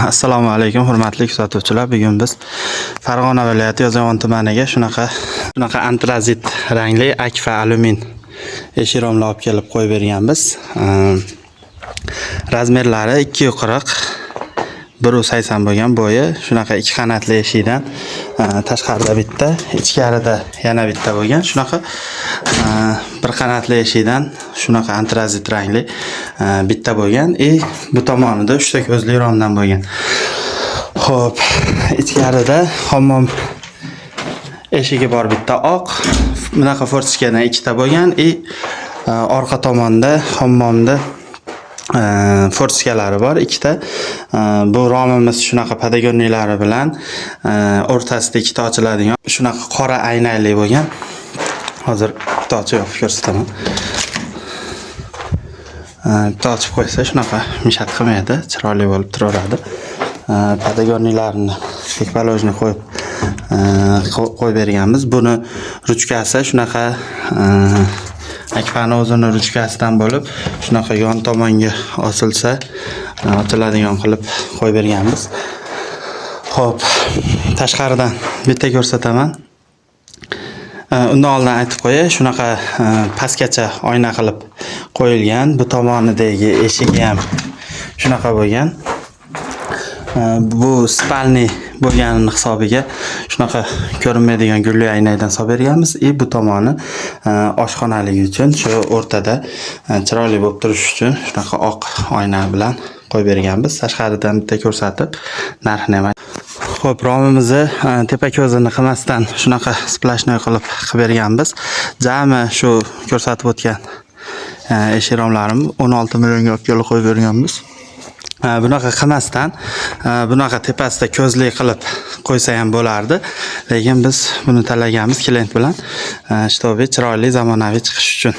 Assalomu alaykum, hurmatli kuzatuvchilar. Bugun biz Farg'ona viloyati Yozyovon tumaniga shunaqa antrazit rangli Akfa alyumin eshik romlar olib kelib qo'yib berganmiz. Размер lari 240 1.80 bo'lgan bo'yi. Shunaqa ikki qanatli eshikdan, tashqarida bitta, ichkarida yana bitta bo'lgan. Shunaqa bir qanatli eshikdan shunaqa antrazit rangli bitta bo'lgan и bu tomonida uchta ko'zli romdan bo'lgan. Xo'p, ichkarida hammom eshigi bor bitta oq, bunaqa форточка dan ikkita bo'lgan и orqa tomonda hammomda форточка lari bor ikkita. Bu romimiz shunaqa подогонник lari bilan, o'rtasida ikkita ochiladigan shunaqa qora aynali bo'lgan. Hozir bitta ochib yopib ko'rsataman. Bitta ochib qo'ysa, shunaqa мешать qilmaydi, chiroyli bo'lib turaveradi. Подогонник larini как положено qo'yib qo'yib berganmiz. Buni ruchkasi shunaqa Akfani o'zini ruchkasidan bo'lib, shunaqa yon tomonga osilsa, ochiladigan qilib qo'yib berganmiz. Xo'p, tashqaridan bitta ko'rsataman. Undan oldin aytib qo'yay, shunaqa pastgacha oyna qilib qo'yilgan. Bu tomonidagi eshigi ham shunaqa bo'lgan. Bu спальный bo'lganini hisobiga shunaqa ko'rinmaydigan gulli aynakdan solib berganmiz и bu tomoni oshxonaligi uchun shu o'rtada chiroyli bo'lib turishi uchun shunaqa oq oyna bilan qo'yib berganmiz. Tashqaridan bitta ko'rsatib, narxini ham. Xo'p, romimizni tepa ko'zini qilmasdan shunaqa сплошной qilib qilib berganmiz. Jami shu ko'rsatib o'tgan eshik romlarimiz 16 millionga olib kelib qo'yib berganmiz. Bunaqa qilmasdan, bunaqa tepasida ko'zli qilib qo'ysa ham bo'lardi. Lekin biz buni tanlaganmiz klient bilan, чтобы chiroyli, zamonaviy chiqish uchun.